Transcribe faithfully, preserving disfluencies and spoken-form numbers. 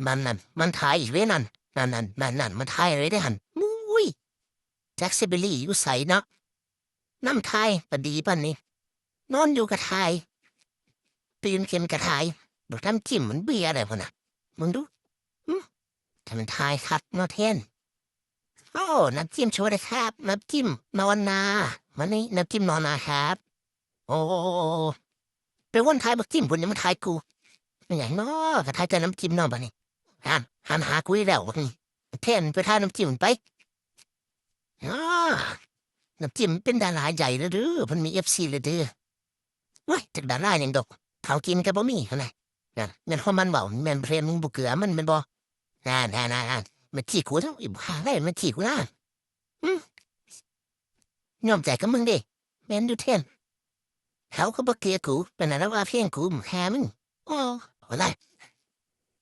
มันนั่น มันถ่ายอีกเด้นั่น นั่นนั่นนั่นนั่นมันถ่ายเลยเด้หั่น มุ้ย จักสิไปหลีอยู่ไสเนาะ นำถ่ายก็ดีปานนี้ นอนอยู่ก็ถ่าย ตื่นขึ้นก็ถ่าย บักน้ำจิ้มมันเบียร์อะไรพุ้นน่ะ มึงดู หึ ถ้ามันถ่ายคักเนาะแทน โอ้ น้ำจิ้มสวัสดีครับ น้ำจิ้มนอนนา วันนี้น้ำจิ้มนอนนาครับ โอ้ ไปวนถ่ายบักจิ้มพุ้น ยังมาถ่ายกู เป็นหยังเนาะ ก็ถ่ายแต่น้ำจิ้มเนาะบัดนี้ หัน หันหากูอีกแล้วบัดนี้ แทนไปถ่ายน้ำจิ้มไป อ้า น้ำจิ้มเป็นดาราใหญ่แล้วเด้อ เพิ่นมีเอฟซีแล้วเด้อ โอ๊ย จักดาราหยังดอก ข้าวกินก็บ่มีหั้นนะ นั่น แม่นความมันเว้า แม่นเพลงมึงบ่เกลือมันแม่นบ่ นั่นๆๆๆ มันขี้กูแล้ว อีบ่าเอ้ย มันขี้กูนะ อืม ยอมใจกับมึงเด้ แม่นอยู่แทน เขาก็บ่เกลือกู ปานนั้นแล้วว่าเพลงกู บักห่ามึง โอ้ บ่ได้